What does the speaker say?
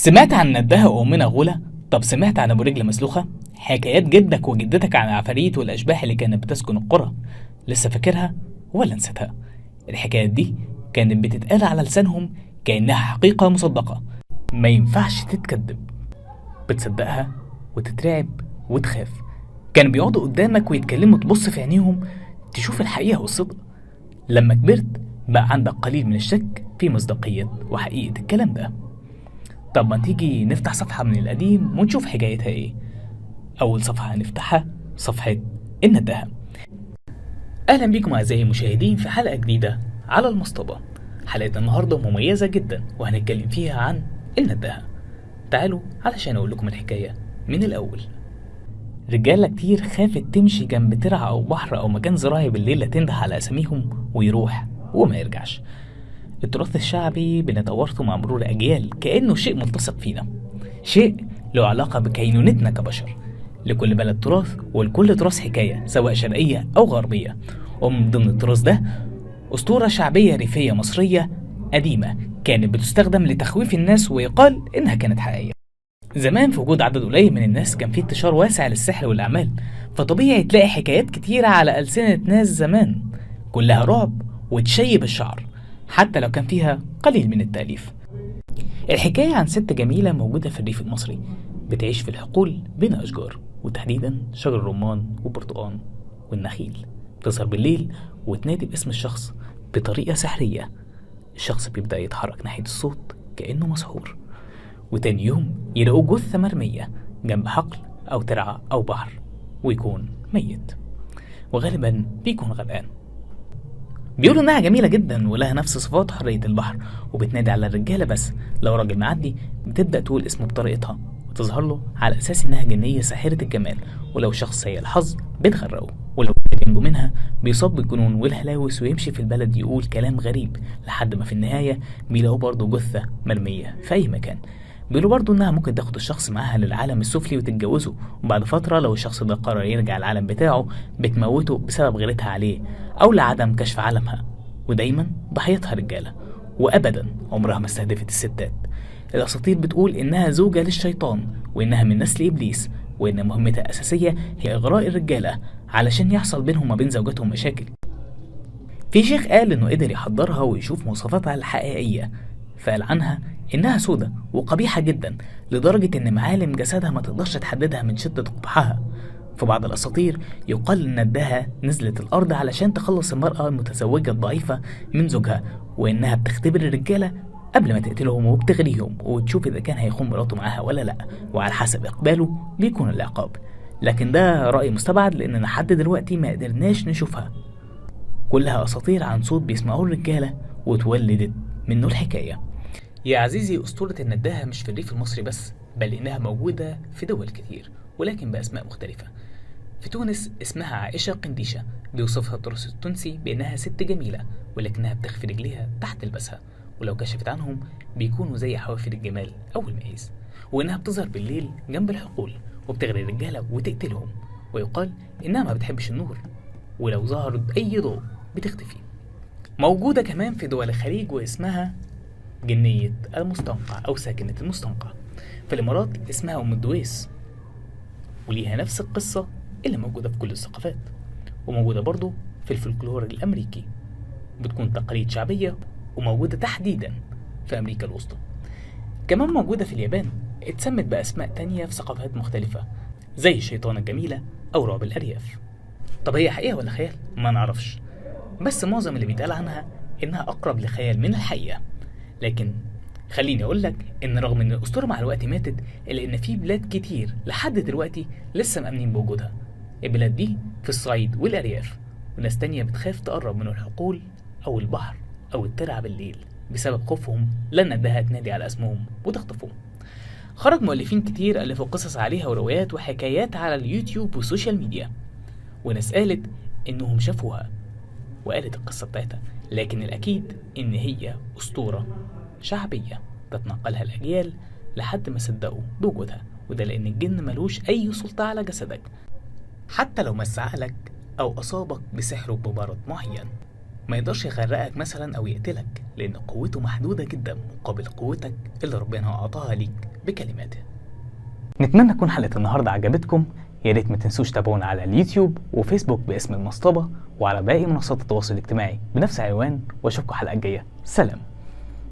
سمعت عن ندها أمنا غولة؟ طب سمعت عن أبو رجل مسلوخة؟ حكايات جدك وجدتك عن العفاريت والأشباح اللي كانت بتسكن القرى، لسه فاكرها ولا نسيتها؟ الحكايات دي كانت بتتقال على لسانهم كأنها حقيقة مصدقة، ما ينفعش تتكذب، بتصدقها وتترعب وتخاف. كانوا بيقعدوا قدامك ويتكلموا، تبص في عينيهم تشوف الحقيقة والصدق. لما كبرت بقى عندك قليل من الشك في مصداقية وحقيقة الكلام ده. طب ما تيجي نفتح صفحة من القديم ونشوف حكايتها ايه. أول صفحة هنفتحها صفحة النداهة. أهلا بيكم أعزائي المشاهدين في حلقة جديدة على المصطبة. حلقة النهاردة مميزة جدا وهنتكلم فيها عن النداهة. تعالوا علشان أقول لكم الحكاية من الأول. رجالة كتير خافت تمشي جنب ترعة أو بحر أو مكان زراعي بالليل لا تنده على أساميهم ويروح وما يرجعش. التراث الشعبي بنتوارثه مع مرور أجيال كأنه شيء ملتصق فينا، شيء له علاقة بكينونتنا كبشر. لكل بلد تراث ولكل تراث حكاية سواء شرقية أو غربية. ومن ضمن التراث ده أسطورة شعبية ريفية مصرية قديمة كانت بتستخدم لتخويف الناس ويقال إنها كانت حقيقية. زمان في وجود عدد قليل من الناس كان في انتشار واسع للسحر والأعمال، فطبيعي تلاقي حكايات كتيرة على ألسنة ناس زمان كلها رعب وتشيب الشعر حتى لو كان فيها قليل من التأليف. الحكاية عن ست جميلة موجودة في الريف المصري بتعيش في الحقول بين أشجار، وتحديدا شجر الرمان والبرتقان والنخيل. بتظهر بالليل وتنادي باسم الشخص بطريقة سحرية. الشخص بيبدأ يتحرك ناحية الصوت كأنه مسحور، وتاني يوم يلاقوه جثة مرمية جنب حقل أو ترعة أو بحر ويكون ميت، وغالبا بيكون غرقان. بيقولوا انها جميلة جدا ولها نفس صفات حرية البحر، وبتنادي على الرجالة بس لو راجل معدي بتبدأ تقول اسمه بطريقتها وتظهر له على اساس انها جنية ساحرة الجمال، ولو شخص سيء الحظ بتغرقه، ولو قدر ينجو منها بيصاب بالجنون والهلاوس ويمشي في البلد يقول كلام غريب لحد ما في النهاية بيلاقوا برضه جثة مرمية في أي مكان. بيقولوا برضه إنها ممكن تاخد الشخص معاها للعالم السفلي وتتجوزه، وبعد فترة لو الشخص ده قرر يرجع العالم بتاعه بتموته بسبب غيرتها عليه أو لعدم كشف عالمها، ودايما ضحيتها رجالة وأبدا عمرها ما استهدفت الستات. الأساطير بتقول إنها زوجة للشيطان وإنها من نسل إبليس، وإن مهمتها الأساسية هي إغراء الرجالة علشان يحصل بينهم وبين زوجاتهم مشاكل. في شيخ قال إنه قدر يحضرها ويشوف مواصفاتها الحقيقية، فقال عنها إنها سودة وقبيحة جدا لدرجة إن معالم جسدها ما تقدرش تحددها من شدة قبحها. في بعض الأساطير يقال إن نداها نزلت الأرض علشان تخلص المرأة المتزوجة الضعيفة من زوجها، وإنها بتختبر الرجالة قبل ما تقتلهم وبتغريهم وتشوف إذا كان هيخون مراته معاها ولا لأ، وعلى حسب إقباله بيكون العقاب. لكن ده رأي مستبعد لأننا لحد دلوقتي ما قدرناش نشوفها. كلها أساطير عن صوت بيسمعوه الرجالة وتولدت منه الحكاية. يا عزيزي، أسطورة النداهة مش في الريف المصري بس، بل إنها موجودة في دول كتير ولكن بأسماء مختلفة. في تونس اسمها عائشة قنديشة، بيوصفها التراث التونسي بأنها ست جميلة ولكنها بتخفي رجليها تحت لباسها، ولو كشفت عنهم بيكونوا زي حوافر الجمال أو المعيز، وإنها بتظهر بالليل جنب الحقول وبتغري الرجالة وتقتلهم، ويقال إنها ما بتحبش النور ولو ظهرت أي ضوء بتختفي. موجودة كمان في دول الخليج واسمها جنية المستنقع أو ساكنة المستنقع. في الإمارات اسمها أم الدويس، وليها نفس القصة اللي موجودة في كل الثقافات، وموجودة برضو في الفلكلور الأمريكي، بتكون تقاليد شعبية وموجودة تحديدا في أمريكا الوسطى. كمان موجودة في اليابان، اتسمت بأسماء تانية في ثقافات مختلفة زي الشيطانة الجميلة أو رعب الأرياف. طب هي حقيقة ولا خيال؟ ما نعرفش، بس معظم اللي بيتقال عنها إنها أقرب لخيال من الحقيقة. لكن خليني أقولك إن رغم إن الأسطورة مع الوقت ماتت، إلا إن في بلاد كتير لحد دلوقتي لسه مأمنين بوجودها. البلاد دي في الصعيد والأرياف، وناس تانية بتخاف تقرب من الحقول أو البحر أو الترعة بالليل بسبب خوفهم لأن نداها تنادي على اسمهم وتخطفهم. خرج مؤلفين كتير ألفوا قصص عليها وروايات وحكايات على اليوتيوب وال social media، وناس قالت إنهم شافوها وقالت القصة بتاعتها، لكن الأكيد إن هي أسطورة شعبية تتنقلها الأجيال لحد ما صدقوا بوجودها، وده لأن الجن ملوش أي سلطة على جسدك حتى لو مس عقلك أو أصابك بسحره بمرض معين. ما يقدرش يغرقك مثلا أو يقتلك، لأن قوته محدودة جدا مقابل قوتك اللي ربنا أعطاها ليك بكلماته. نتمنى تكون حلقة النهاردة عجبتكم. يا ريت ما تنسوش تابعونا على اليوتيوب وفيسبوك باسم المصطبة، وعلى باقي منصات التواصل الاجتماعي بنفس العنوان. واشوفكم الحلقة الجاية. سلام.